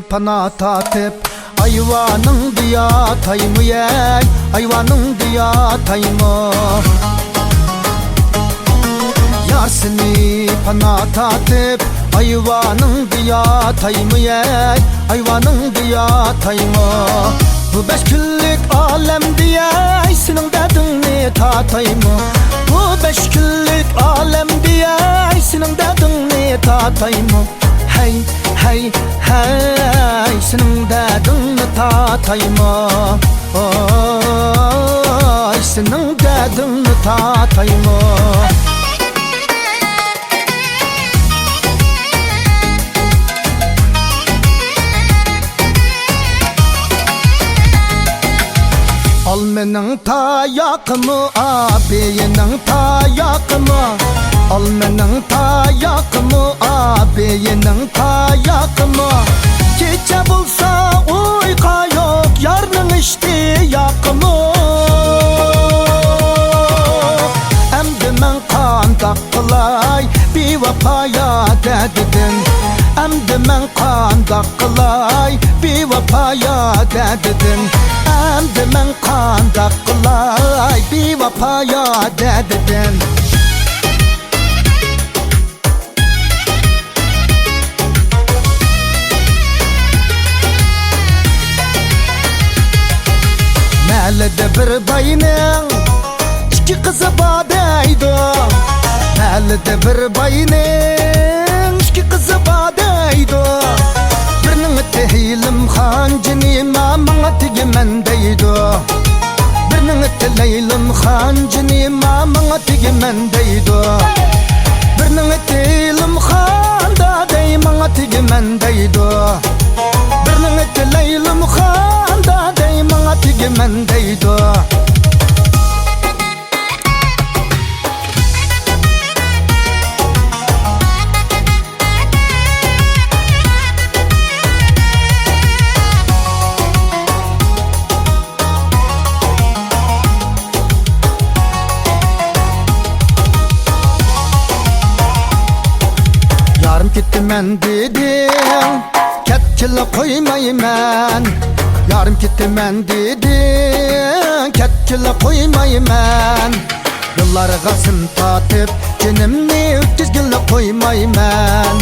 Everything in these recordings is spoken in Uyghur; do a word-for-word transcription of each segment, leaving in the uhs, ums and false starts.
پانا تارتىپ، ئايۋانىڭدا ياتايمۇ، ئەي، ئايۋانىڭدا ياتايمۇ؟ يار سېنى پانا تارتىپ، ئايۋانىڭدا ياتايمۇ، ئەي، ئايۋانىڭدا ياتايمۇ؟ بۇ بەش كۈنلۈك ئالەمدە، ئەي، سېنىڭ دەردىڭنى تارتايمۇ؟ بۇ بەش كۈنلۈك ئالەمدە، ئەي، سېنىڭ دەردىڭنى تارتايمۇ؟ ھەي، ھەي، ھەي، سېنىڭ دەردىڭنى تارتايمۇ؟ ئاي، سېنىڭ دەردىڭنى تارتايمۇ؟ ئالمىنىڭ تاياقىمۇ، ئابىيىنىڭ تاياقىمۇ، ئالمىنىڭ تاياقىمۇ، ئابىيىنىڭ تاياقىمۇ، كېچە بولسا ئۇيقا يوق يارنىڭ ئىشتىياقىمۇ. ئەمدى مەن قانداق قىلاي بىۋاپا يار دەردىدىن؟ ئەمدى مەن قانداق قىلاي بىۋاپا يار دەردىدىن؟ ئەمدى مەن قانداق قىلاي بىۋاپا يار دەردىدىن؟ مەھەللىدە بىر باينىڭ ئىككى قىزى بار دەيدۇ. مەھەللىدە بىر باينىڭ ئىككى قىزى بار دەيدۇ. بىرىنىڭ ئېتى ھېلىمخان، جېنىم ماڭا تېگىمەن دەيدۇ. بىرىنىڭ ئېتى لەيلىمخان، جېنىم ماڭا تېگىمەن دەيدۇ. بىرىنىڭ ئېتى ھېلىمخان، دادەي ماڭا تېگىمەن دەيدۇ. بىرىنىڭ ئېتى لەيلىمخان، دادەي ماڭا تېگىمەن دەيدۇ. يارىم كېتىمەن دېدىڭ، كەتكىلى قويمايمەن. يارىم كېتىمەن دېدىڭ، كەتكىلى قويمايمەن. يىللارغا سىم تارتىپ، جېنىمنى ئۆتكۈزگىلى قويمايمەن.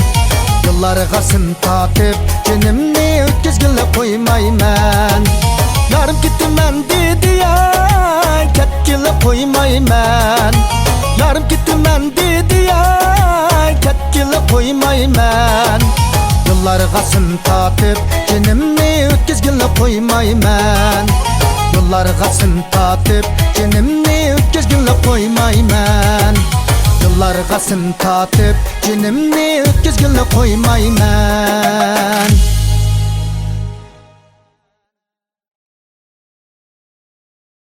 يىللارغا سىم تارتىپ، جېنىمنى ئۆتكۈزگىلى قويمايمەن. يارىم كېتىمەن دېدى يا، كەتكىلى قويمايمەن. يارىم كېتىمەن دېدى يا، كەتكىلى قويمايمەن. يىللارغا سىم تارتىپ، جېنىمنى ئۆتكۈزگىلى قويمايمەن. يىللارغا سىم تارتىپ، جېنىمنى ئۆتكۈزگىلى قويمايمەن. يىللارغا سىم تارتىپ، جېنىمنى ئۆتكۈزگىلى قويمايمەن.